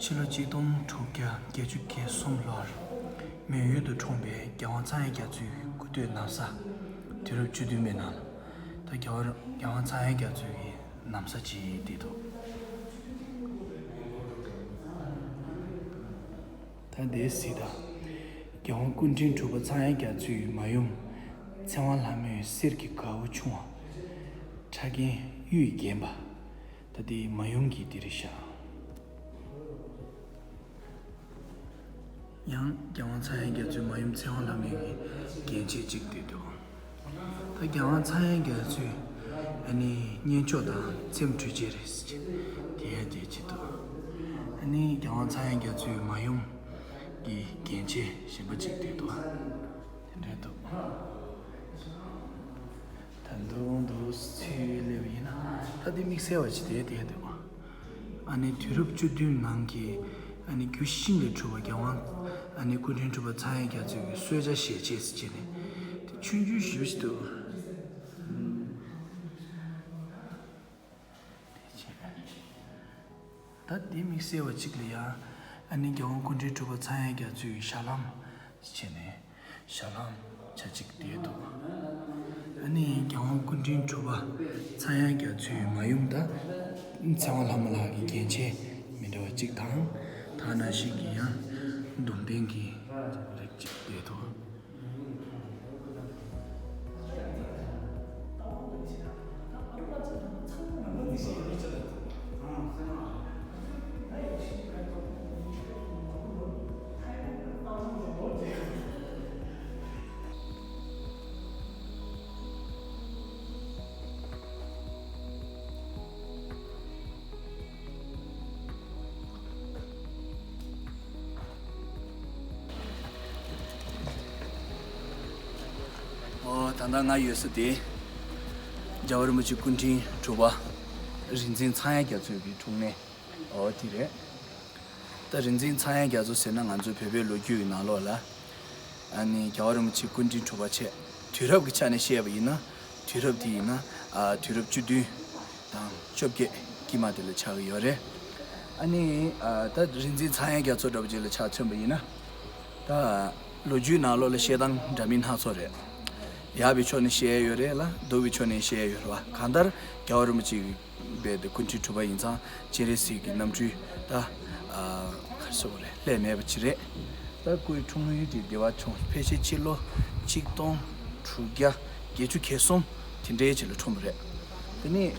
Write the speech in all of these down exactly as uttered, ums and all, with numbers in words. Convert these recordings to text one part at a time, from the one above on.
ཕྱི་ལོ་ཆིག་སྟོང་དྲུག་བརྒྱ་བརྒྱད་ཅུ་གྱ་གསུམ་ལོར་མོན་ཡུལ་དུ་འཁྲུངས་པའི་རྒྱལ་དབང་ཚངས་དབྱངས་རྒྱ་མཚོའི་སྐུ་སྟོད་ན་བཟའ་དུས་རབས་བཅུ་བདུན་པའི་ནང་ལ། ད་རྒྱལ་བ་རྒྱལ་དབང་ཚངས་དབྱངས་རྒྱ་མཚོའི་ན་བཟའ་ཅིག་བསྡད་འདུག་ད་འདིའི་གཟིགས་དང་། རྒྱལ་དབང་སྐུ་ཕྲེང་དྲུག་པ་ཚངས་དབྱངས་རྒྱ་མཚོའི་མ་ཡུམ་ཚེ་དབང་ལྷ་མོའི་གསེར་གྱི་གའུ་ཆུང་བ་ཁྲ་རྒྱན་གཡུས་བརྒྱན་པ། ད་དེའི་མ་ཡུམ་གྱི་དེ་རེད་ཤག་ཡང་རྒྱལ་དབང་ཚངས་དབྱངས་རྒྱ་མཚོའི་མ་ཡུམ་ཚེ་དབང་ལྷ་མོའི་རྒྱན་ཆས་གཅིག་བསྡད་འདུག་ད་རྒྱལ་དབང་ཚངས་དབྱངས་རྒྱ་མཚོས་ཨ་ནི་སྙན་ཅོག་དང་ཚེམ་འཕྲུལ་ཆས་རེད་ཟེར་གྱི་དེ་ཡང་བསྡད་ཀྱི་འདུག་ཨ་ནི་རྒྱལ་དབང་ཚངས་དབྱངས་རྒྱ་མཚོའི་མ་ཡུམ་གྱི་རྒྱན་ཆས་གཞན་པ་གཅིག་བསྡད་འདུག་དེ་འདྲ་འདུག་ད་འདུག་འདུག་ཚུར་སླེབས་ཡིན་ན། ད་དེ་དམིགས་བསལ་བ་ཅིག་དེ་དེ་འདུག་ཨ་ནི་དུས་རབས་བཅུ་བདུན་ནང་གི་ཨ་ནི་རྒྱུད་ཤིང་ལས་གྲུབ་པ་རྒྱལ་དབང་ཨ་ནི་སྐུ་ཕྲེང་དྲུག་པ་ཚངས་དབྱངས་རྒྱ་མཚོའི་གསོལ་ཇ་ཞལ་ཆད་ཟེར་བྱས་ནས་དེ་ཆུང་ཆུང་ཞིག་ཞིག་འདུག་ད་དེ་དམིགས་བསལ་བ་གཅིག་ལ་ཡང་ཨ་ནི་རྒྱལ་དབང་སྐུ་ཕྲེང་དྲུག་པ་ཚངས་དབྱངས་རྒྱ་མཚོའི་ཞལ་ལྷམ་ཟེར་བྱས་ནས། ཞལ་ལྷམ་ཆ་གཅིག་བསྡད་འདུག་ཨ་ནི་རྒྱལ་དབང་སྐུ་ཕྲེང་དྲུག་པ་ཚངས་དབྱངས་རྒྱ་མཚོའི་མ་ཡུམ་དང་ཚེ་དབང་ལྷ་མོ་ལགས་ཀྱི་རྒྱན་ཆས་མི་འདྲ་བ་གཅིག་དང་། ད་ནང་བཞིན་གྱི་ཡང་གདུང་རྟེན་གྱི་རིགས་གཅིག་བསྡད་འདུག་ཨོ། ད་ལྟ་ང་ཡོད་ས་དེ་རྒྱལ་བ་རིན་པོ་ཆེ་སྐུ་ཕྲེང་དྲུག་པ་རིག་འཛིན་ཚངས་དབྱངས་རྒྱ་མཚོའི་གི་འཁྲུངས་གནས། ཨོ་དེ་རེད། ད་རིག་འཛིན་ཚངས་དབྱངས་རྒྱ་མཚོ་ཟེར་ན་ང་ཚོའི་བོད་པའི་ལོ་རྒྱུས་ཀྱི་ནང་ལོགས་ལ་ཨ་ནི་རྒྱལ་བ་རིན་པོ་ཆེ་སྐུ་ཕྲེང་དྲུག་པ་བྱས། དུས་རབས་ཀྱི་ཆ་ནས་བཤད་པ་ཡིན་ན་དུས་རབས་དེ་ཡིན་ན་ཨ་དུས་རབས་བཅུ་བདུན་དང་བཅོ་བརྒྱད་དཀྱིལ་མ་དེ་ལ་ཆགས་ཀྱི་ཡོད་རེད། ཨ་ནི་ཨ་ད་རིག་འཛིན་ཚངས་དབྱངས་རྒྱ་མཚོ་འདྲ་པོ་ཅིག་ལ་ཆ་མཚོན་པ་ཡིན་ན། ད་ལོ་རྒྱུས་ནང་ལོགས་ལ་བཤད་སྟངས་འདྲ་མིན་སྣ་ཚོགས་རེད། ཡག་པའི་ཕྱོགས་ནས་བཤད་ཡོད་རེད་ལ་སྡུག་པའི་ཕྱོགས་ནས་བཤད་ཡོད་རེད་བ། གང་ལྟར་རྒྱལ་བ་རིན་པོ་ཆེ་གི་བའི་དེ་སྐུ་ཕྲེང་དྲུག་པ་ཡིན་ཙང་སྤྱན་རས་གཟིགས་ཀྱི་རྣམ་འཕྲུལ་ད་ཨ་ག་རེ་ཟེར་དགོས་རེད། ལྷད་མེད་པ་ཅིག་རེད། ད་སྐུའི་འཁྲུངས་ཡུལ་དེ་བདེ་བ་ཆུང་། ཕལ་ཆེར་ཕྱི་ལོ་ཆིག་སྟོང་དྲུག་བརྒྱ་བརྒྱད་ཅུ་གྱ་གསུམ་དེ་འདྲའི་ཅིག་ལ་འཁྲུངས་པ་རེད། དེ་ནས་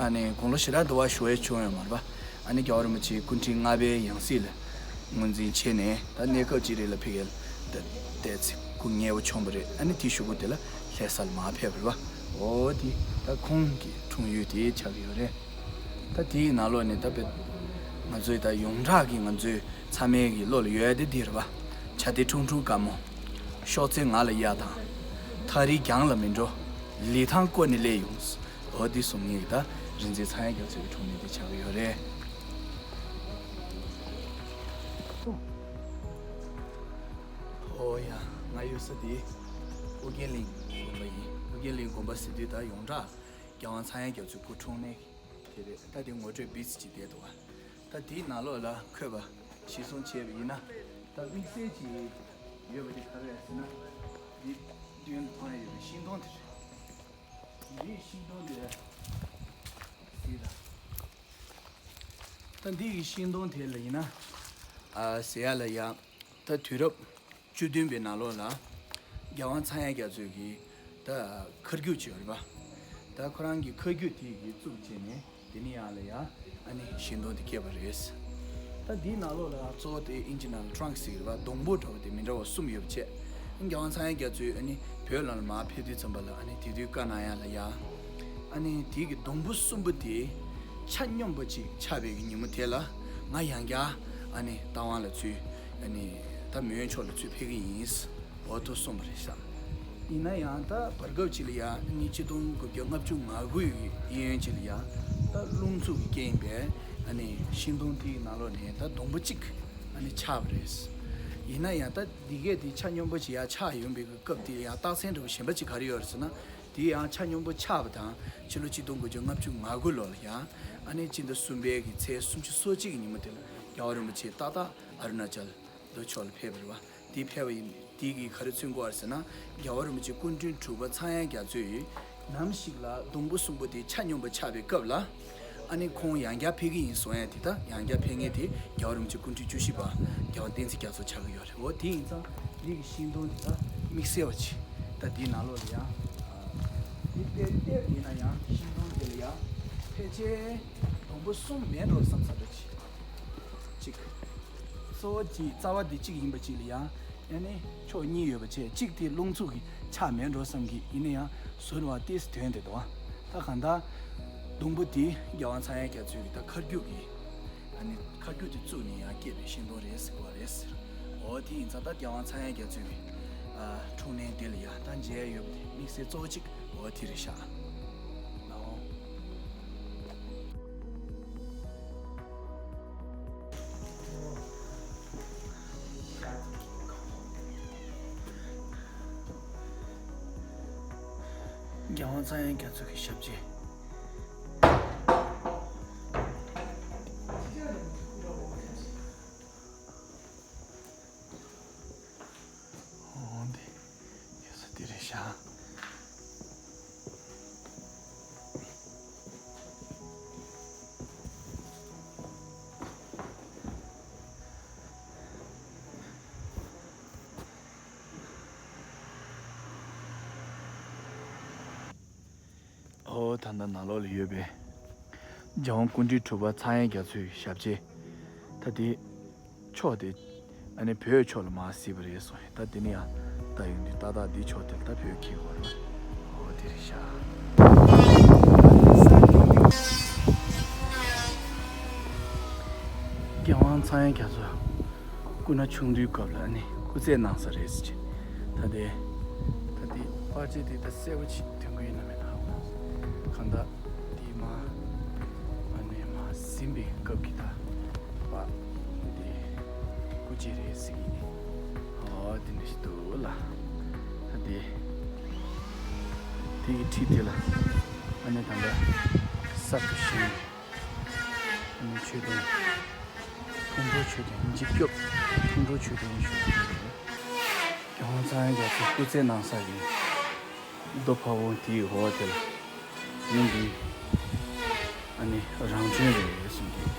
ཨ་ནི་དགུང་ལོ་ཞེ་དྲག་འདུ་བ་ཞུ་ཡས་བྱུང་ཡོད་མ་རེད་པ། ཨ་ནི་རྒྱལ་བ་རིན་པོ་ཆེ་སྐུ་ཕྲེང་ལྔ་པའི་ཡང་སྲིད་ལ་ངོས་འཛིན་བྱས་ནས་ད་གནས་སྐབས་ཅིག་རེ་ལ་ཕ་གིར་ད་བསྡད་ཚེ་སྐུ་ངལ་བ་བྱུང་བ་རེད། ཨ་ནི་དེའི་གཞུག་གུ་དེ་ལ་ལྷ་ས་ལ་མར་ཕེབས་པ་རེད་པ། འོ་དེ་ད་ཁོང་གི་འཁྲུངས་ཡུལ་དེ་ཆགས་ཀྱི་ཡོད་རེད། ད་དེའི་ནང་ལོགས་ནས་ད་དཔེ་ང་ཚོའི་ད་ཡོངས་གྲགས་ཀྱི་ང་ཚོའི་ཚང་མའི་གི་བློ་ལ་ཡོད་ཡ་དེ་འདི་རེད་པ། བྱ་དེ་ཁྲུང་ཁྲུང་དཀར་མོ། ཤོག་ཙེ་ང་ལ་གཡར་དང་། ཐག་རིང་རྒྱང་ལ་མི་འགྲོ། ལི་ཐང་ཀོ་ནས་སླེབས་ཡོང་། འོ་འདི་གསུང་མཁན་གྱི་ད་རིག་འཛིན་ཚངས་དབྱངས་རྒྱ་མཚོ་གི་འཁྲུངས་གནས་དེ་ཆགས་ཀྱི་ཡོད་རེད། ཨོ་ཡ། ང་ཡོད་ས་དེ་ཨོ་རྒྱན་གླིང་དགོན་པ་ཡིན། ཨོ་རྒྱན་གླིང་དགོན་པ་ཟེར་དུས་ད་ཡོངས་གྲགས་རྒྱལ་དབང་ཚངས་དབྱངས་རྒྱ་མཚོའི་སྐུ་འཁྲུངས་གནས་དེ་རེད། ད་དེ་ངོ་སྤྲོད་བིས་ཅིག་བསྡད་འདུག་ག་ད་དེའི་ནང་ལོགས་ལ་འཁོད་པ་གཞིར་བཟུང་བྱས་པ་ཡིན་ན། ད་དམིགས་བསལ་གྱི་ཡོད་པ་དེ་ག་རེ་རེད་ཟེར་ན། འདི་མདུན་ལ་མཐོང་ཡ་ཡོད་པའི་ཤིང་སྡོང་དེ་རེད། འདིའི་ཤིང་སྡོང་དེ་གཟིགས་དང་། ད་འདི་ཡི་ཤིང་སྡོང་དེ་ལ་ཡིན་ན། ཨ་ཟེར་ཡ་ལ་ཡ། ད་དུས་རབས་བཅུ་བདུན་པའི་ནང་ལོགས་ལ་རྒྱལ་དབང་ཚངས་དབྱངས་རྒྱ་མཚོས་ཀྱི་ད་མཁར་རྒྱུག་ཅིག་ཡོད་རེད་པ། ད་ཁོ་རང་གི་མཁར་རྒྱུག་དེ་གི་བཙུགས་བྱས་ནས་དེ་ནས་ཡར་ལ་ཡ་ཨ་ནི་ཤིང་སྡོང་དེ་སྐྱེས་པ་རེད། ད་འདིའི་ནང་ལོགས་ལ་གཙོ་བོ་དེ་ཨིན་ཇི་ནང་ལ་ཊྲངཀ་ཟེར་གྱི་རེད་པ། སྡོང་པོ་འདྲ་བོ་དེ་མི་འདྲ་བ་གསུམ་ཡོད་པ་བྱས། རྒྱལ་དབང་ཚངས་དབྱངས་རྒྱ་མཚོས་ཨ་ནི་བོད་ལ་མར་ཕེབས་དུས་ཙམ་པ་ལ་ཨ་ནི་དེ་དུས་བཀའ་གནང་ཡ་ལ་ཡ། ཨ་ནི་དེ་གི་སྡོང་པོ་གསུམ་པོ་དེ་ཆ་སྙོམས་པོ་ཅིག་ཆགས་པའི་གི་ཉིན་མོ་དེ་ལ་ང་ཡང་བསྐྱར་ཨ་ནི་རྟ་དབང་ལ་ཚུར་ཨ་ནི་ད་མེས་དབོན་ཕྱོགས་ལ་ཚུར་ཕེབས་གི་ཡིན། འོ་ཐུག་སོང་བ་རེད་ཤག་ཡིན་ན་ཡང་ད་བར་སྐབས་ཅིག་ལ་ཡ་ཨ་ནི་ཆིག་སྟོང་དགུ་བརྒྱ་ལྔ་བཅུ་ང་དགུ་ཡི་གཡས་གཡོན་ཅིག་ལ་ཡ་ད་རླུང་འཚུབ་ཀྱི་རྐྱེན་པས་ཨ་ནི་ཤིང་སྡོང་དེའི་ནང་ལོགས་ནས་ད་སྡོང་པོ་གཅིག་ཨ་ནི་ཆགས་པ་རེད། ཡིན་ན་ཡང་ད་འདི་གས་དེ་ཆ་སྙོམས་པོ་ཅིག་ཡ་ཆགས་ཡོང་པའི་གི་སྐབས་དེ་ཡང་རྟགས་མཚན་འདྲ་བོ་གཞན་པ་ཅིག་ག་རེ་ཡོད་རེད་ཟེར་ན། དེ་ཡང་ཆ་སྙོམས་པོ་ཆགས་པ་དང་ཕྱི་ལོ་ཆིག་སྟོང་དགུ་བརྒྱ་ལྔ་བཅུ་ང་དགུ་ལོ་ལ་ཡང་ཨ་ནི་སྤྱི་ཟླ་གསུམ་པའི་གི་ཚེས་སུམ་ཅུ་སོ་གཅིག་གི་ཉིན་མོ་དེ་ལ་ རྒྱལ་བ་རིན་པོ་ཆེ་ཏག་ཏག་ཨ་རུ་ན་ཅལ་ལོ་ཕྱོགས་ལ་ཕེབས་པ་རེད་བ། དེ་ཕེབས་པ་ཡིན། དེ་གིས་ག་རེ་མཚོན་གྱི་ཡོད་རེད་ཟེར་ན། རྒྱལ་བ་རིན་པོ་ཆེ་སྐུ་ཕྲེང་དྲུག་པ་ཚངས་དབྱངས་རྒྱ་མཚོས་ནམ་ཞིག་ལ་སྡོང་པོ་གསུམ་པོ་དེ་ཆ་སྙོམས་པ་ཆགས་པའི་སྐབས་ལ། ཨ་ནི་ཁོང་ཡང་བསྐྱར་ཕེབས་ཀྱི་ཡིན་གསུང་ཡ་དེ། ད་ཡང་བསྐྱར་ཕེབས་མཁན་དེ་རྒྱལ་བ་རིན་པོ་ཆེ་སྐུ་ཕྲེང་བཅུ་བཞི་པ་རྒྱལ་བ་བསྟན་འཛིན་རྒྱ་མཚོ་ཆགས་ཀྱི་ཡོད་རེད། འོ་དེ་ཡིན་ཙང་འདི་གི་ཤིང་སྡོང་འདི་ད་དམིགས་བསལ་བ་ཅིག་ད་འདིའི་ནང་ལོགས་ལ་ཡང་། འདི་དཔེ་བལྟས་ཡིན་ན་ཡང་ཤིང་སྡོང་འདི་ལ་ཡང་ཕལ་ཆེར་སྡོང་པོ་གསུམ་མེད་འགྲོ་བསམ་ས་འདྲ་ཅིག་གཅིག་གཙོ་བོ་གཅིག་རྩ་བ་འདི་གཅིག་ཡིན་པ་གཅིག་ལ་ཡང་། ཡང་ནི་ཕྱོགས་གཉིས་ཡོད་པ་བྱས། གཅིག་དེ་རླུང་འཚུབ་ཀྱིས་ཆག་མེད་འགྲོ་བསམ་གྱི། ཡིན་ན་ཡང་ཟུར་བ་ཏིས་དོན་དེ་དོ། ད་གང་ལྟར་སྡོང་པོ་འདི་རྒྱལ་དབང་ཚངས་དབྱངས་རྒྱ་མཚོའི་གི་ད་ཁ་རྒྱུག་གི། ཨ་ནི་ཁ་རྒྱུག་དེ་བཙུགས་ནས་ཡང་སྐྱེས་པའི་ཤིང་སྡོང་རེད་ཟེར་གོ་རེད་ཟེར། འོ་དེ་ཡིན་ཙང་ད་རྒྱལ་དབང་ཚངས་དབྱངས་རྒྱ་མཚོའི་གི་ཨ་འཁྲུངས་གནས་འདི་ལ་ཡང་ད་མཇལ་ཡོད་པ་དེ་དམིགས་བསལ་གཙོ་བོ་གཅིག་འོ་དེ་རེད་ཤག་ལའོ། རྒྱལ་དབང་ཚངས་དབྱངས་རྒྱ་མཚོ་གི་ཞབས་རྗེས། འོ་འདི་ཡོད་ས་འདི་རེད་ཤག་ཨོ་ད་ལྟ་ནང་ལོགས་ལ་ཡོད་པའི་རྒྱལ་དབང་སྐུ་ཕྲེང་དྲུག་པ་ཚངས་དབྱངས་རྒྱ་མཚོའི་ཞབས་རྗེས། ད་དེ་ཕྱོགས་དེ་ཨ་ནི་བོད་ཕྱོགས་ལ་མར་གཟིགས་པ་རེད་གསུངས། ད་དེ་ནི་ཡང་ད་ཡོང་དུས་ཏག་ཏག་འདི་ཕྱོགས་དེ་ལ་ད་བོད་ཁེལ་བ་རེད། ཨོ་དེ་རེད་ཤག་རྒྱལ་དབང་ཚངས་དབྱངས་རྒྱ་མཚོ་སྐུ་ན་ཆུང་དུས་སྐབས་ལ་ནི་སྐུ་རྩེད་གནང་ས་རེད་ཟེར་གྱི། ད་དེ་ད་དེ་པར་ཆས་དེ་ད་གསལ་པོ་ཅིག་ཐོན་གྱི་ཡོད་ན་མེད་ན། གང་ལྟར་དེ་མ་ཨ་ནི་མ་ཟིན་པའི་སྐབས་ཀྱི་ད་པ་དེ་སྐུ་རྩེད་རེད་ཟེར་གྱི། ཨོ་དེ་འདྲ་ཞིག་འདུག་ལ། ད་དེ་དེ་གི་འཁྲིས་དེ་ལ་ཨ་ནི་ད་ལྟ་གསར་དུ་བཞེངས། ཨ་ནི་མཆོད་རྟེན། མཐོང་གྲོལ་མཆོད་རྟེན། འཇིགས་སྐྱོབ་མཐོང་གྲོལ་མཆོད་རྟེན་ཞུ་བ་རེད། རྒྱལ་དབང་ཚངས་དབྱངས་རྒྱ་མཚོ་སྐུ་རྩེད་གནང་ས་ཡིན། རྡོ་ཕ་བོང་དེའི་འོག་དེ་ལ་ཡིན་འདི། ཨ་ནི་རང་བྱོན་རེད་གསུངས་ཀྱི།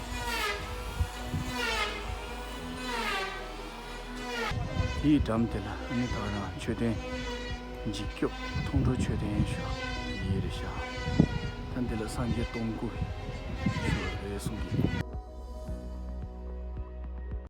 དེའི་འགྲམ་དེ་ལ་ཨ་ནི་ད་ག་རང་མཆོད་རྟེན། འཇིགས་སྐྱོབ་མཐོང་གྲོལ་མཆོད་རྟེན་ཞུ་ཡི་རེད་ཤག་ད་འདི་ལ་སངས་རྒྱས་སྟོང་སྐུ་ཞུ་བ་རེད་གསུངས་ཀྱི།